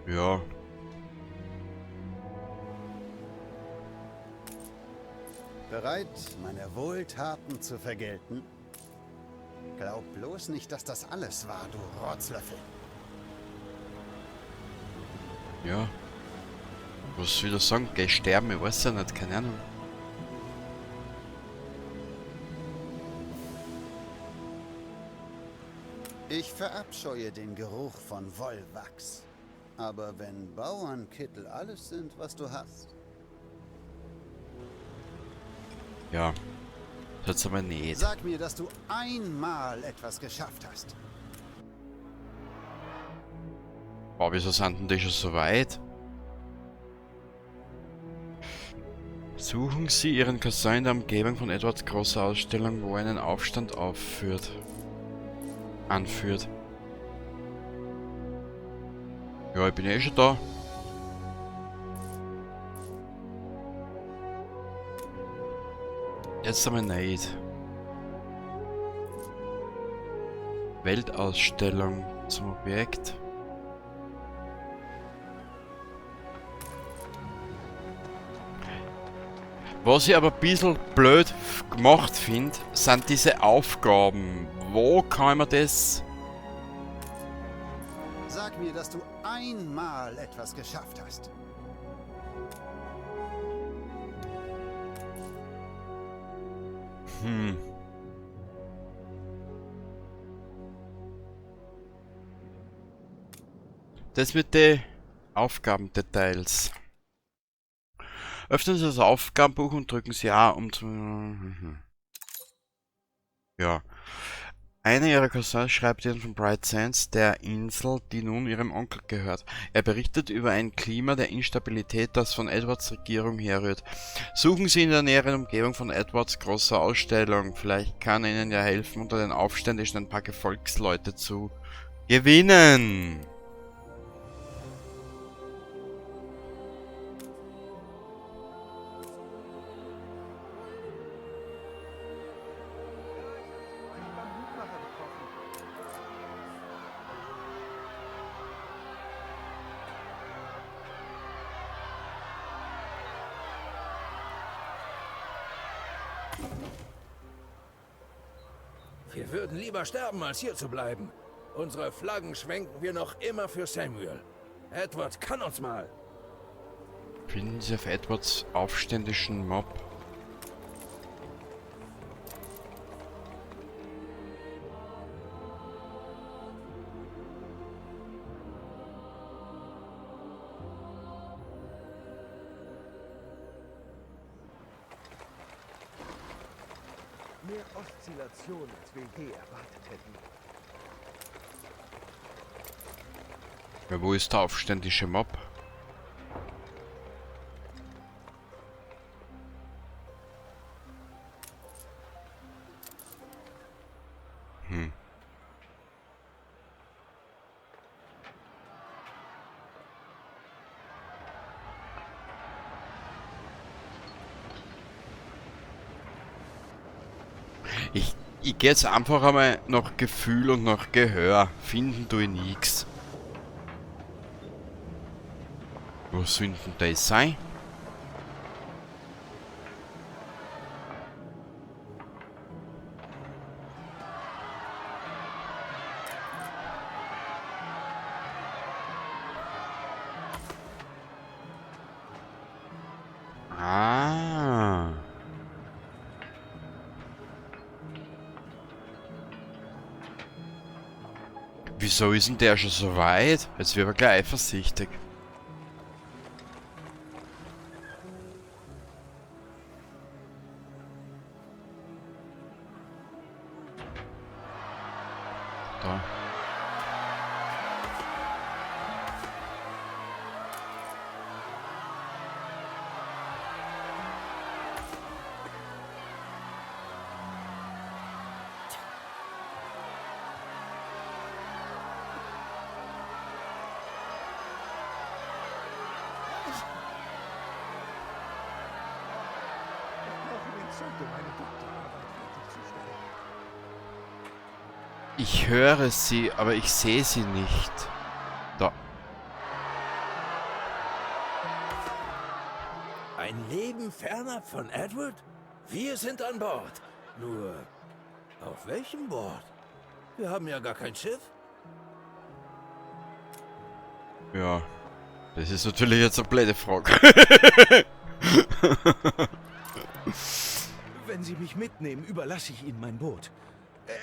Ja. Bereit, meine Wohltaten zu vergelten? Glaub bloß nicht, dass das alles war, du Rotzlöffel. Ja. Was soll ich da sagen? Geh sterben, ich weiß ja nicht, keine Ahnung. Ich verabscheue den Geruch von Wollwachs. Aber wenn Bauernkittel alles sind, was du hast. Ja. Das aber nicht. Sag mir, dass du einmal etwas geschafft hast. Boah, wieso sind denn die schon so weit? Suchen Sie Ihren Cousin in der Umgebung von Edwards großer Ausstellung, wo er einen Aufstand aufführt. Anführt. Ja, ich bin eh schon da. Jetzt einmal nicht. Weltausstellung zum Objekt. Was ich aber ein bisschen blöd gemacht finde, sind diese Aufgaben. Wo kann man das? Sag mir, dass du einmal etwas geschafft hast. Das mit den Aufgabendetails. Öffnen Sie das Aufgabenbuch und drücken Sie A, um zu... Ja. Einer ihrer Cousins schreibt Ihnen von Bright Sands, der Insel, die nun ihrem Onkel gehört. Er berichtet über ein Klima der Instabilität, das von Edwards Regierung herrührt. Suchen Sie in der näheren Umgebung von Edwards großer Ausstellung. Vielleicht kann er Ihnen ja helfen, unter den Aufständischen ein paar Gefolgsleute zu gewinnen. Wir würden lieber sterben, als hier zu bleiben. Unsere Flaggen schwenken wir noch immer für Samuel. Edward kann uns mal. Finden Sie auf Edwards aufständischen Mob. Mehr Oszillation, als wir je erwartet hätten. Ja, wo ist der aufständische Mob? Ich gehe jetzt einfach einmal nach Gefühl und nach Gehör. Finden tue ich nix. Wo soll denn das sein? Ah. Wieso ist denn der schon so weit? Jetzt wird er gleich eifersüchtig. Da. Ich brauche mehr Zeit, um meine Doktorarbeit fertigzustellen. Ich höre sie, aber ich sehe sie nicht. Da. Leben fernab von Edward? Wir sind an Bord. Nur, auf welchem Bord? Wir haben ja gar kein Schiff. Ja, das ist natürlich jetzt eine blöde Frage. Wenn Sie mich mitnehmen, überlasse ich Ihnen mein Boot.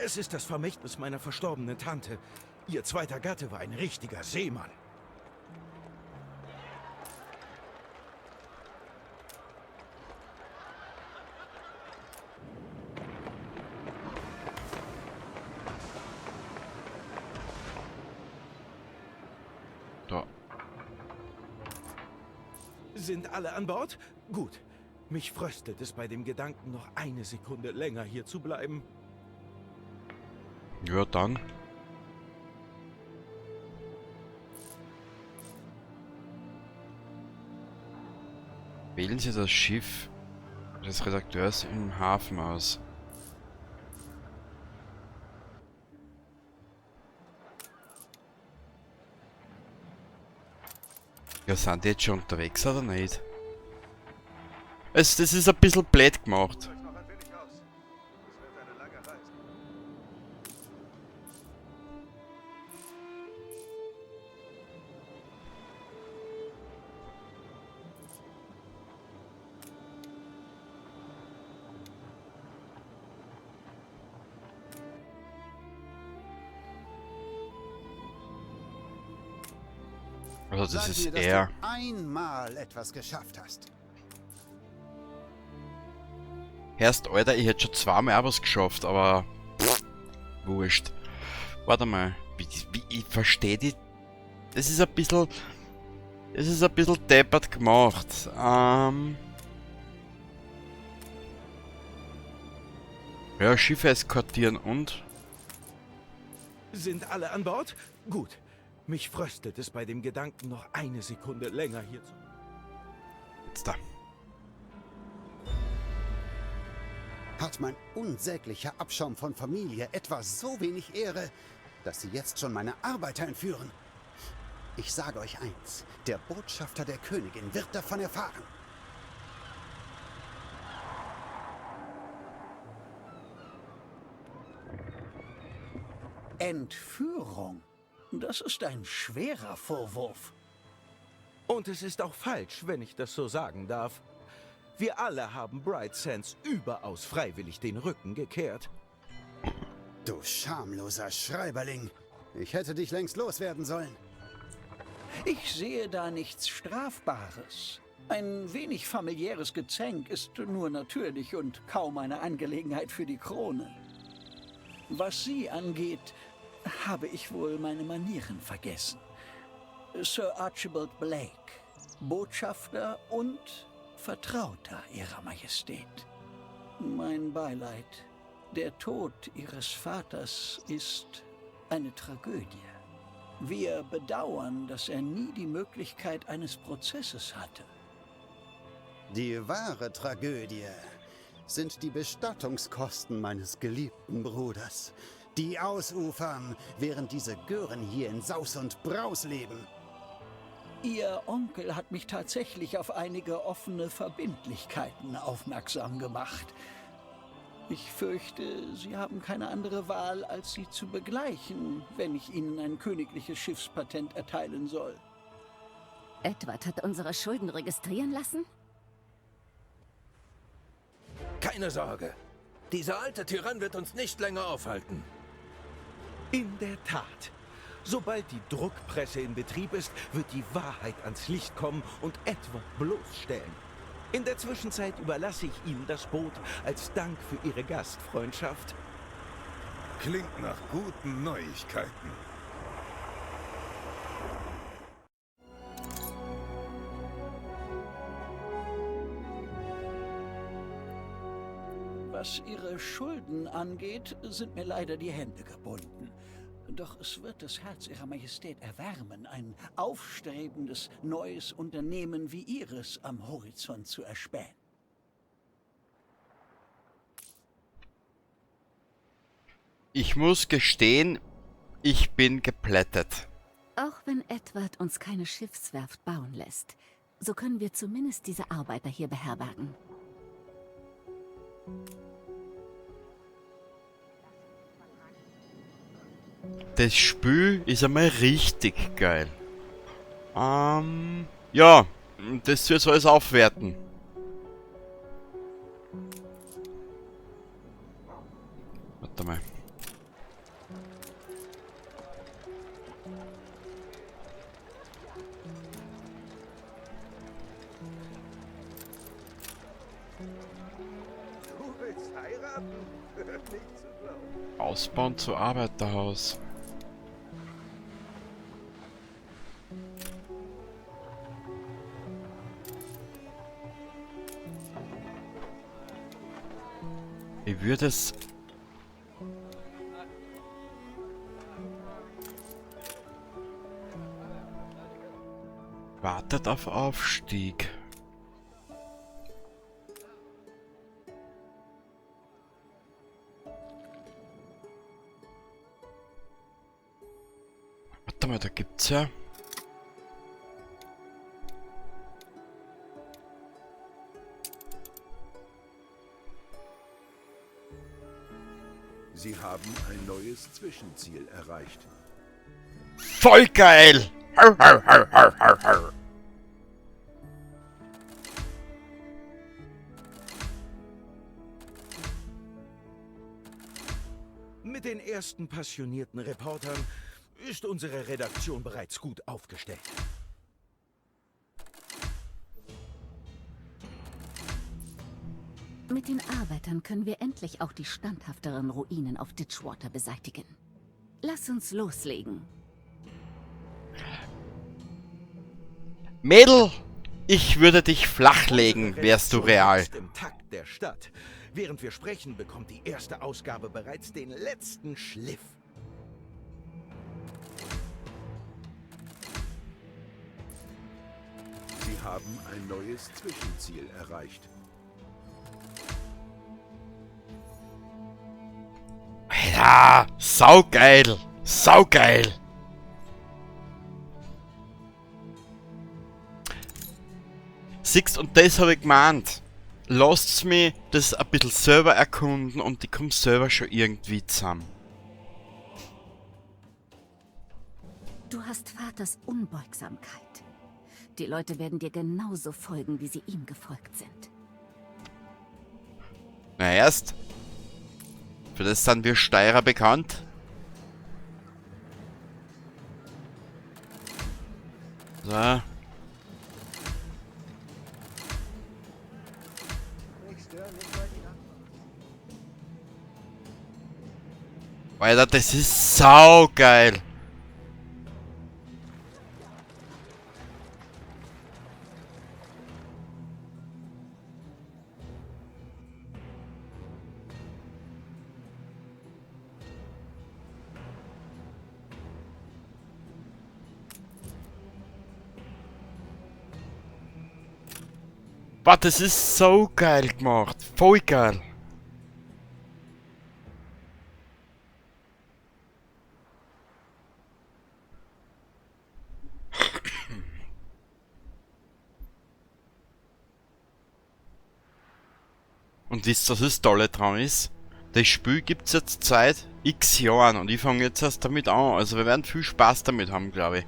Es ist das Vermächtnis meiner verstorbenen Tante. Ihr zweiter Gatte war ein richtiger Seemann. Da. Sind alle an Bord? Gut. Mich fröstelt es bei dem Gedanken, noch eine Sekunde länger hier zu bleiben. Ja, dann. Wählen Sie das Schiff des Redakteurs im Hafen aus. Ja, sind die jetzt schon unterwegs oder nicht? Das ist ein bisschen blöd gemacht. Euch noch ein wenig aus. Es wird eine lange Reise. Also das Sag ist mir, dass er. du einmal etwas geschafft hast. Erst, Alter, ich hätte schon zweimal auch was geschafft, aber pff, wurscht. Warte mal, wie ich verstehe die. Das ist ein bisschen. Das ist ein bisschen deppert gemacht. Ja, Schiffe eskortieren und. Sind alle an Bord? Gut. Mich fröstelt es bei dem Gedanken, noch eine Sekunde länger hier zu... Jetzt da. Hat mein unsäglicher Abschaum von Familie etwa so wenig Ehre, dass sie jetzt schon meine Arbeiter entführen? Ich sage euch eins, der Botschafter der Königin wird davon erfahren. Entführung? Das ist ein schwerer Vorwurf. Und es ist auch falsch, wenn ich das so sagen darf. Wir alle haben Bright Sands überaus freiwillig den Rücken gekehrt. Du schamloser Schreiberling. Ich hätte dich längst loswerden sollen. Ich sehe da nichts Strafbares. Ein wenig familiäres Gezänk ist nur natürlich und kaum eine Angelegenheit für die Krone. Was Sie angeht, habe ich wohl meine Manieren vergessen. Sir Archibald Blake, Botschafter und Vertrauter Ihrer Majestät. Mein Beileid. Der Tod Ihres Vaters ist eine Tragödie. Wir bedauern, dass er nie die Möglichkeit eines Prozesses hatte. Die wahre Tragödie sind die Bestattungskosten meines geliebten Bruders, die ausufern, während diese Gören hier in Saus und Braus leben. Ihr Onkel hat mich tatsächlich auf einige offene Verbindlichkeiten aufmerksam gemacht. Ich fürchte, Sie haben keine andere Wahl, als sie zu begleichen, wenn ich Ihnen ein königliches Schiffspatent erteilen soll. Edward hat unsere Schulden registrieren lassen? Keine Sorge. Dieser alte Tyrann wird uns nicht länger aufhalten. In der Tat. Sobald die Druckpresse in Betrieb ist, wird die Wahrheit ans Licht kommen und Edward bloßstellen. In der Zwischenzeit überlasse ich Ihnen das Boot als Dank für Ihre Gastfreundschaft. Klingt nach guten Neuigkeiten. Was Ihre Schulden angeht, sind mir leider die Hände gebunden. Doch es wird das Herz Ihrer Majestät erwärmen, ein aufstrebendes, neues Unternehmen wie Ihres am Horizont zu erspähen. Ich muss gestehen, ich bin geplättet. Auch wenn Edward uns keine Schiffswerft bauen lässt. So können wir zumindest diese Arbeiter hier beherbergen. Das Spiel ist einmal richtig geil. Ja, das wird alles aufwerten. Warte mal. Du willst heiraten? Nicht zu glauben. Ausbauen zu Arbeiterhaus. Ich würde es... Wartet auf Aufstieg. Warte mal, da gibt's ja... Sie haben ein neues Zwischenziel erreicht. Voll geil! Hau, hau, hau, hau, hau, hau. Mit den ersten passionierten Reportern ist unsere Redaktion bereits gut aufgestellt. Mit den Arbeitern können wir endlich auch die standhafteren Ruinen auf Ditchwater beseitigen. Lass uns loslegen. Mädel, ich würde dich flachlegen, Unsere wärst du Redaktion real. wächst im Takt der Stadt. Während wir sprechen, bekommt die erste Ausgabe bereits den letzten Schliff. Sie haben ein neues Zwischenziel erreicht. Alter, saugeil, saugeil. Siehst, und das hab ich gemeint. Lasst's mich das ein bisschen selber erkunden und ich komm selber schon irgendwie zusammen. Du hast Vaters Unbeugsamkeit. Die Leute werden dir genauso folgen, wie sie ihm gefolgt sind. Na erst. Für das sind wir Steirer bekannt. So. Alter, das ist saugeil. Boah, das ist so geil gemacht. Voll geil. Und wisst ihr, was das Tolle dran ist? Das Spiel gibt's jetzt seit x Jahren und ich fange jetzt erst damit an. Also wir werden viel Spaß damit haben, glaube ich.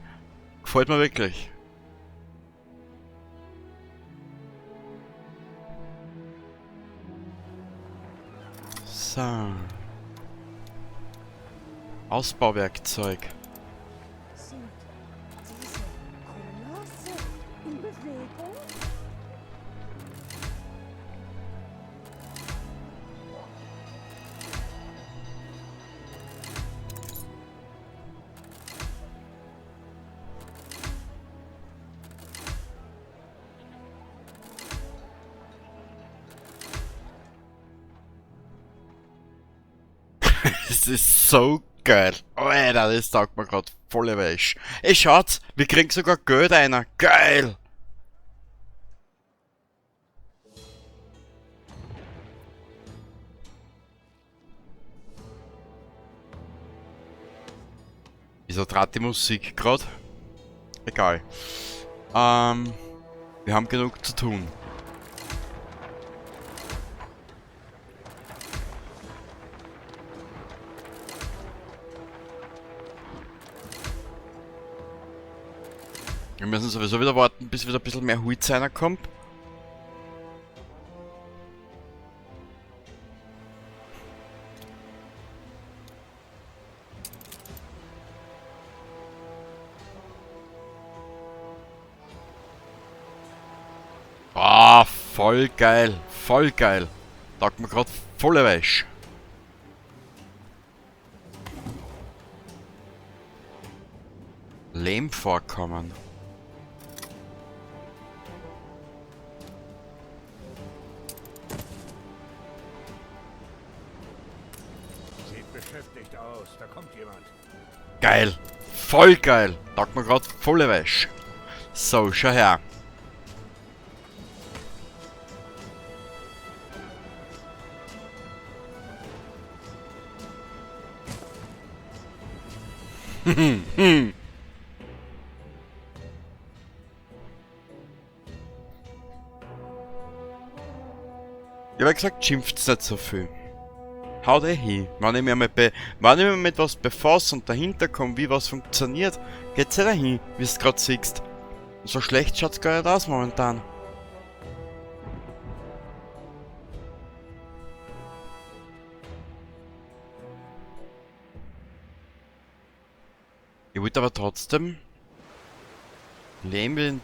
Gefällt mir wirklich. So. Ausbauwerkzeug. Sind diese Kolosse in Bewegung? Das ist so geil. Alter, das taugt mir grad volle Wäsche. Ey, schaut's, wir kriegen sogar Geld einer. Geil! Wieso trat die Musik grad? Egal. Wir haben genug zu tun. Wir müssen sowieso wieder warten, bis wieder ein bisschen mehr Holz kommt. Ah, voll geil, voll geil. Taugt mir grad volle Wäsche. Lehmvorkommen. Sieht beschäftigt aus. Da kommt jemand. Geil. Voll geil. Taugt mir grad volle Wäsche. So, schau her. Ich hab gesagt, schimpft's nicht so viel. Haut eh hin. Wenn ich mich mit was befasse und dahinter komme, wie was funktioniert, geht's eh dahin, wie du grad siehst. Und so schlecht schaut's gar nicht aus momentan. Ich wollte aber trotzdem Lehm in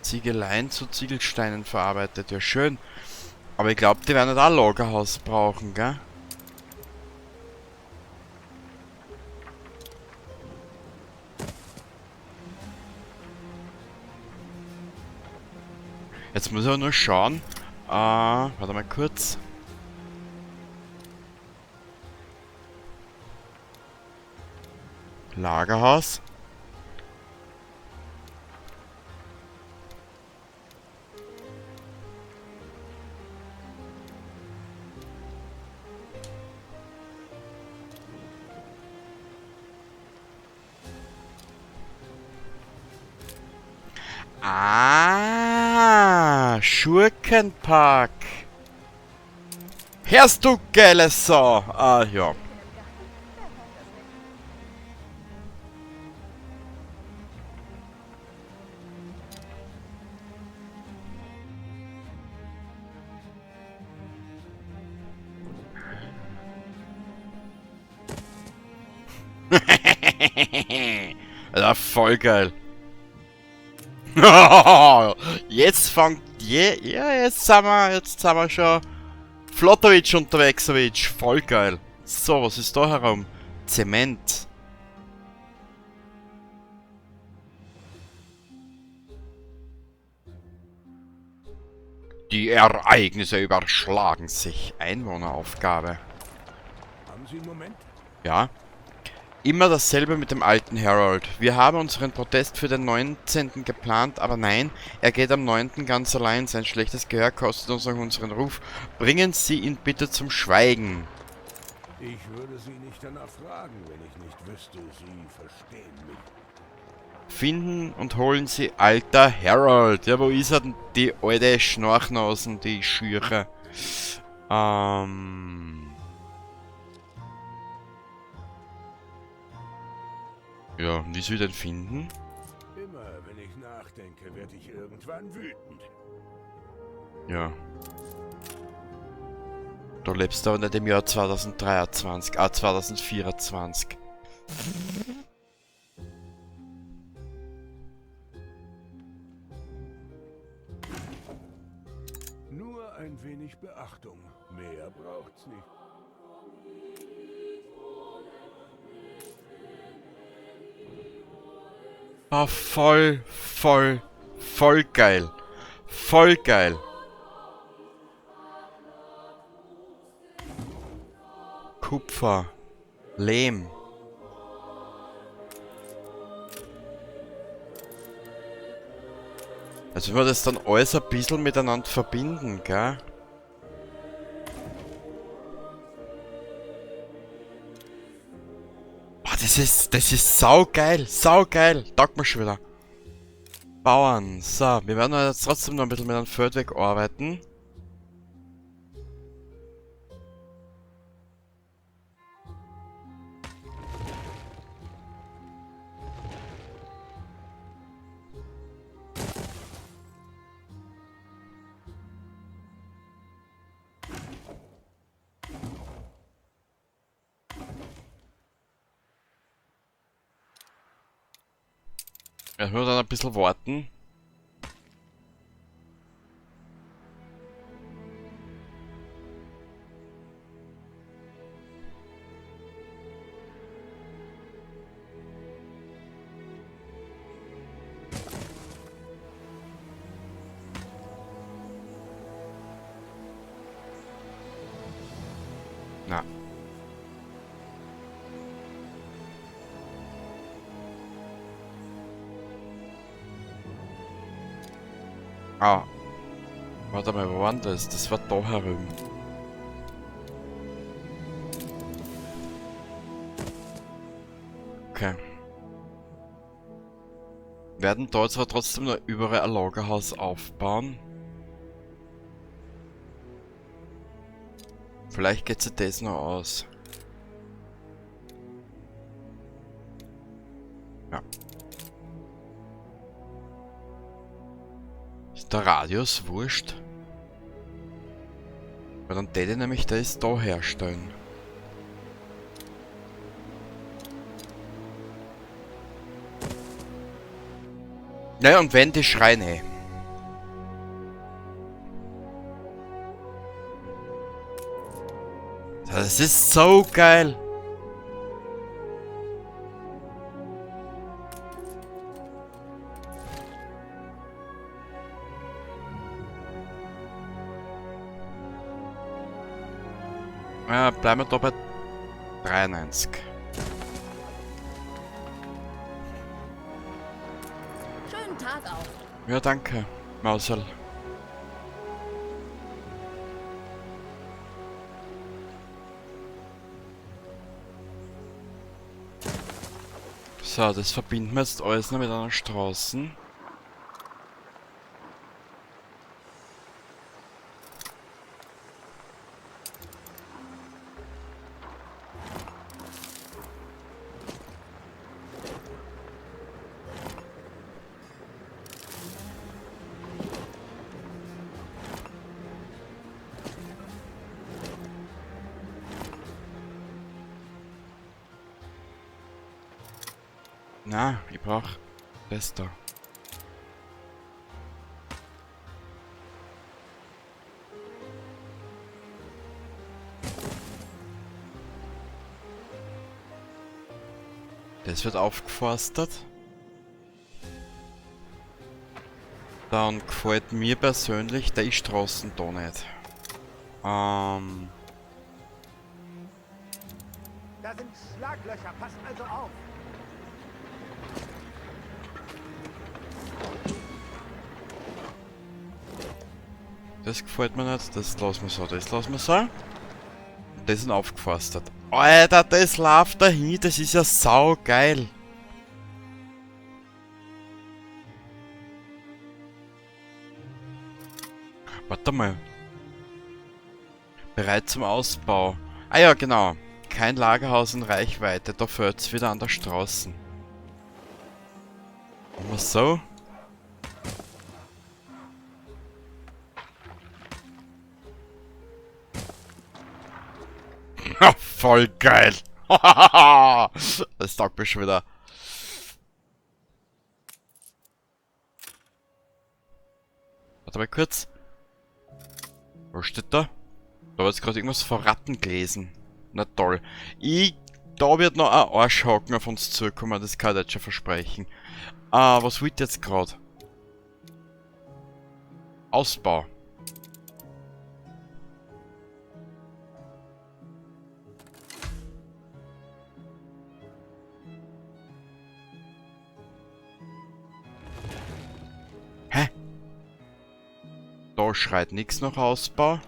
Ziegeleien zu Ziegelsteinen verarbeitet. Ja, schön. Aber ich glaub, die werden nicht auch Lagerhaus brauchen, gell? Jetzt muss ich aber nur schauen. Warte mal kurz. Lagerhaus. Ah, Schurkenpark. Hörst du, geile Sau? Ah, ja. Ja, voll geil. Jetzt fängt je, ja, jetzt sind wir schon Flottowitsch unterwegs, voll geil. So, was ist da herum? Zement. Die Ereignisse überschlagen sich. Einwohneraufgabe. Haben Sie einen Moment? Ja. Immer dasselbe mit dem alten Harold. Wir haben unseren Protest für den 19. geplant, aber nein, er geht am 9. ganz allein. Sein schlechtes Gehör kostet uns auch unseren Ruf. Bringen Sie ihn bitte zum Schweigen. Ich würde Sie nicht danach fragen, wenn ich nicht wüsste, Sie verstehen mich. Finden und holen Sie alter Harold. Ja, wo ist er denn? Die alte Schnorchnasen, die Schüre. Ja, wie soll ich den finden? Immer wenn ich nachdenke, werde ich irgendwann wütend. Ja. Du lebst aber nicht im Jahr 2023, 2024. Nur ein wenig Beachtung. Mehr braucht's nicht. Ah, voll, voll, voll geil. Voll geil. Kupfer. Lehm. Also wenn wir das dann alles ein bisschen miteinander verbinden, gell? Oh, das ist saugeil, saugeil. Taugt mir schon wieder. Bauern. So, wir werden jetzt trotzdem noch ein bisschen mit einem Feldweg arbeiten. Ich muss dann ein bisschen warten. Na. Ah. Warte mal, wo war denn das? Das war da herüben. Okay. Werden da zwar trotzdem noch überall ein Lagerhaus aufbauen. Vielleicht geht sich das noch aus. Ja. Ist der Radius wurscht? Weil dann täte ich nämlich das da herstellen. Naja, und wenn die schreien, ey. Das ist so geil. Ja, bleiben wir da bei 93. Schönen Tag auch. Ja, danke, Mausel. So, das verbinden wir jetzt alles noch mit einer Straße. Na, ich brauch das da. Das wird aufgeforstet. Dann gefällt mir persönlich die Straßen da nicht. Da sind Schlaglöcher, passt also auf. Das gefällt mir nicht, das lassen wir so, das lassen wir so. Das sind aufgeforstet. Alter, das läuft dahin, das ist ja saugeil. Warte mal. Bereit zum Ausbau. Ah ja, genau. Kein Lagerhaus in Reichweite, da fällt's wieder an der Straße. Machen wir so. Voll geil. Das taugt mir schon wieder. Warte mal kurz. Was steht da? Da war jetzt gerade irgendwas von Ratten gelesen. Na toll. Da wird noch ein Arschhaken auf uns zukommen, das kann ich jetzt schon versprechen. Ah, was wollt ihr jetzt gerade? Ausbau. Hä? Da schreit nix nach Ausbau.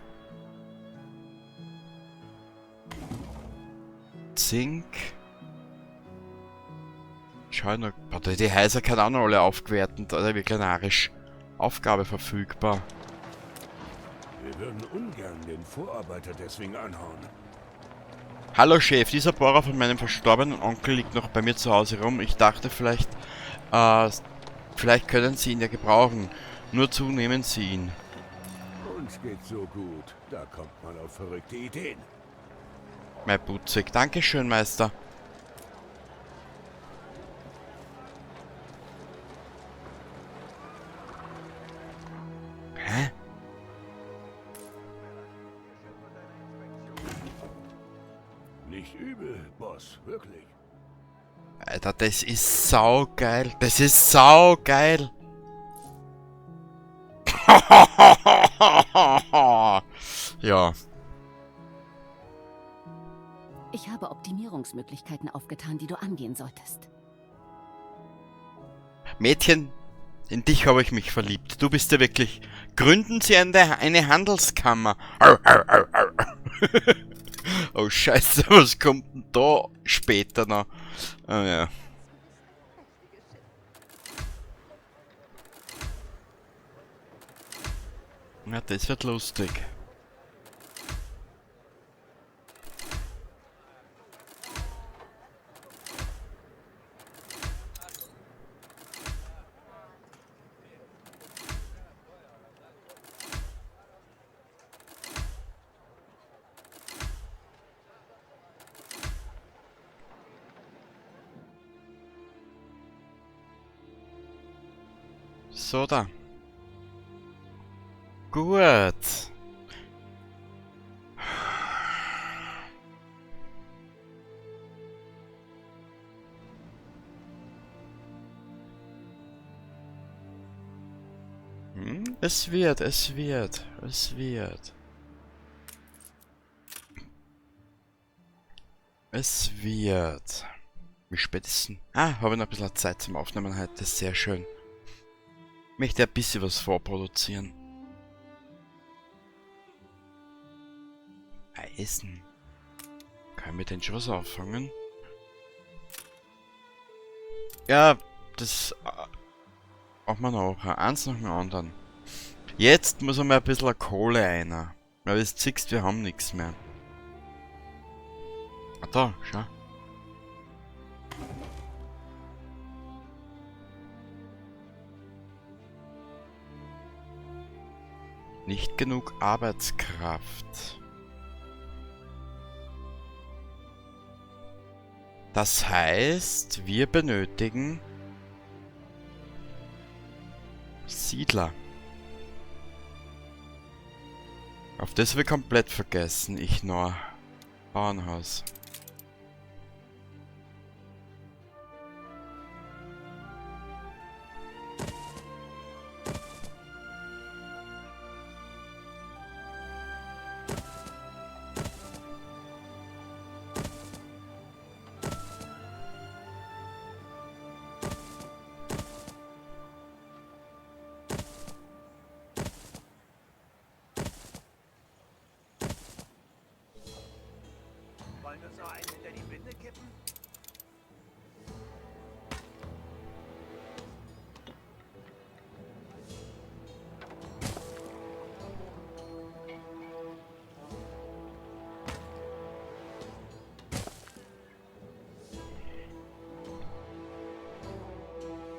Zink. Schau noch. Boah, die Häuser können auch noch alle aufgewertet, oder? Wirklich narrisch. Aufgabe verfügbar. Wir würden ungern den Vorarbeiter deswegen anhauen. Hallo Chef, dieser Bohrer von meinem verstorbenen Onkel liegt noch bei mir zu Hause rum. Ich dachte vielleicht, vielleicht können Sie ihn ja gebrauchen. Nur zu, nehmen Sie ihn. Uns geht's so gut, da kommt man auf verrückte Ideen. Mein Putzig. Dankeschön, Meister. Hä? Nicht übel, Boss, wirklich. Alter, das ist saugeil. Das ist saugeil. Ja. Ich habe Optimierungsmöglichkeiten aufgetan, die du angehen solltest. Mädchen, in dich habe ich mich verliebt. Du bist ja wirklich... Gründen Sie eine Handelskammer. Au, au, au, au. Oh Scheiße, was kommt denn da später noch? Ah ja. Na, das wird lustig. So da. Gut. Es wird, es wird, es wird. Es wird. Wie spät ist denn? Ah, habe ich noch ein bisschen Zeit zum Aufnehmen heute. Das ist sehr schön. Ich möchte ein bisschen was vorproduzieren. Eisen. Kann ich mit denen schon was auffangen? Ja, das auch mal noch. Eins nach dem anderen. Jetzt muss einmal ein bisschen Kohle rein. Weil du siehst, wir haben nichts mehr. Ah, da, schau. Nicht genug Arbeitskraft. Das heißt, wir benötigen Siedler. Auf das wir komplett vergessen. Ich nur. Bauernhaus.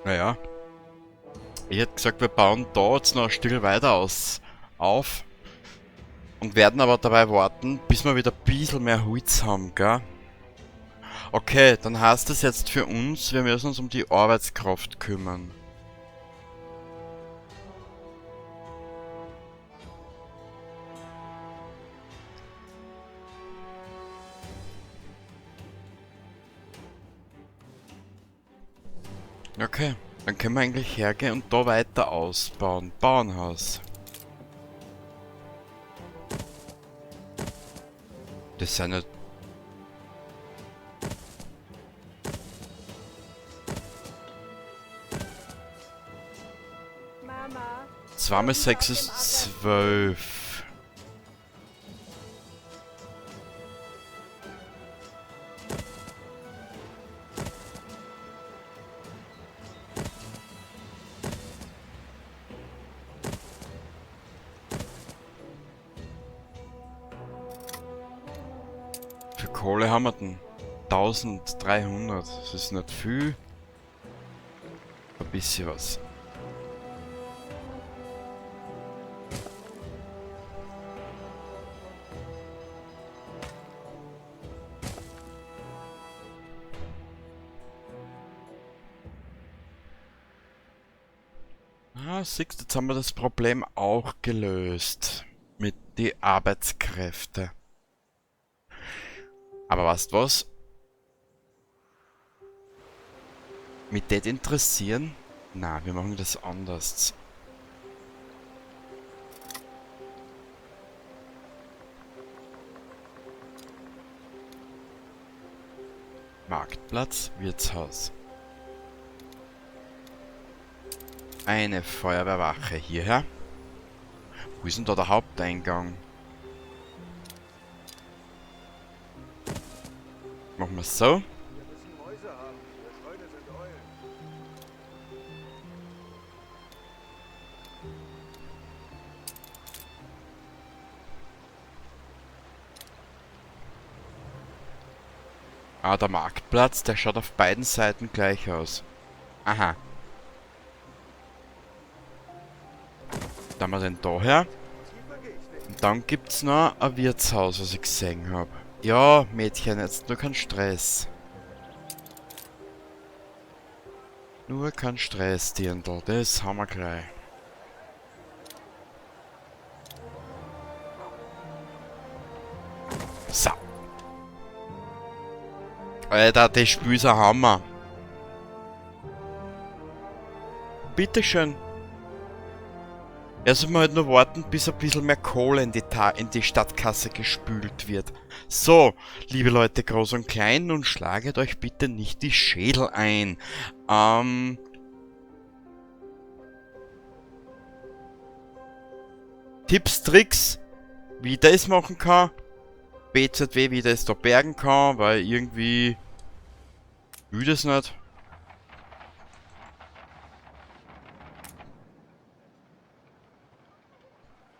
Naja. Ich hätte gesagt, wir bauen da jetzt noch ein Stück weiter auf. Und werden aber dabei warten, bis wir wieder ein bisschen mehr Holz haben, gell? Okay, dann heißt das jetzt für uns, wir müssen uns um die Arbeitskraft kümmern. Okay, dann können wir eigentlich hergehen und da weiter ausbauen. Bauernhaus. Das sind ja... Mama. 2 mal 6 ist 12. Wie viel Kohle haben wir denn? 1300. Das ist nicht viel. Ein bisschen was. Ah, siehst du, jetzt haben wir das Problem auch gelöst. Mit die Arbeitskräfte. Aber weißt du was? Mich das interessieren? Na, wir machen das anders. Marktplatz, Wirtshaus. Eine Feuerwehrwache hierher. Wo ist denn da der Haupteingang? Machen wir es so. Ah, der Marktplatz, der schaut auf beiden Seiten gleich aus. Aha. Dann haben wir den da her. Und dann gibt's noch ein Wirtshaus, was ich gesehen hab. Ja, Mädchen, jetzt nur kein Stress. Nur kein Stress, Dirndl. Das haben wir gleich. So. Alter, das Spiel ist ein Hammer. Bitteschön. Erst mal halt nur warten, bis ein bisschen mehr Kohle in die Stadtkasse gespült wird. So, liebe Leute, groß und klein, nun schlaget euch bitte nicht die Schädel ein. Tipps, Tricks, wie ich das machen kann. BZW, wie ich das da bergen kann, weil irgendwie will das nicht.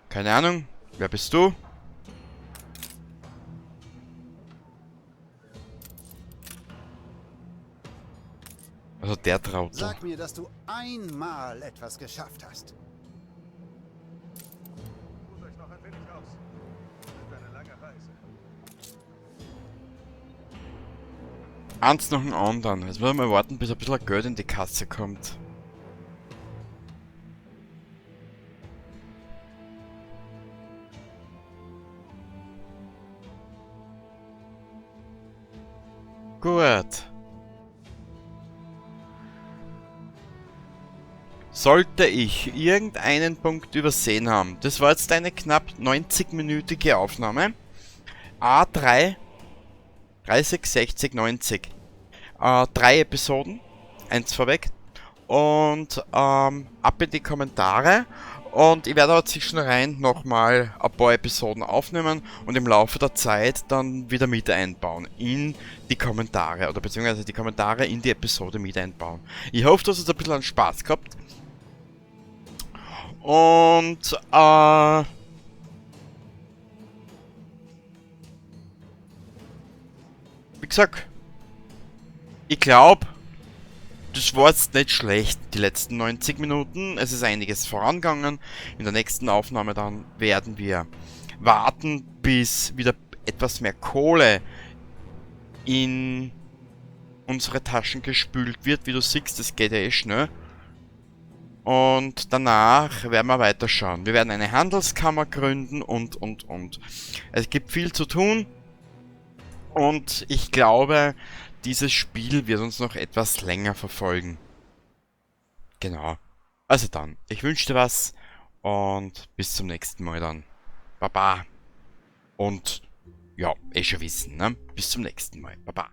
Keine Ahnung, wer bist du? Also der Trautel. Sag mir, dass du einmal etwas geschafft hast. Ruht euch noch ein wenig aus. Wird eine lange Reise. Eins nach dem anderen. Jetzt müssen wir mal warten, bis ein bisschen Geld in die Kasse kommt. Gut. Sollte ich irgendeinen Punkt übersehen haben, das war jetzt eine knapp 90-minütige Aufnahme. A3, 30, 60, 90. 3 Episoden, eins vorweg. Und ab in die Kommentare. Und ich werde aber zwischenrein nochmal ein paar Episoden aufnehmen und im Laufe der Zeit dann wieder mit einbauen in die Kommentare oder beziehungsweise die Kommentare in die Episode mit einbauen. Ich hoffe, dass es ein bisschen Spaß gehabt. Und wie gesagt, ich glaub, das war jetzt nicht schlecht, die letzten 90 Minuten. Es ist einiges vorangegangen. In der nächsten Aufnahme dann werden wir warten, bis wieder etwas mehr Kohle in unsere Taschen gespült wird. Wie du siehst, das geht ja eh schnell. Und danach werden wir weiterschauen. Wir werden eine Handelskammer gründen und. Es gibt viel zu tun. Und ich glaube, dieses Spiel wird uns noch etwas länger verfolgen. Genau. Also dann, ich wünsche dir was und bis zum nächsten Mal dann. Baba. Und ja, eh schon wissen, ne? Bis zum nächsten Mal. Baba.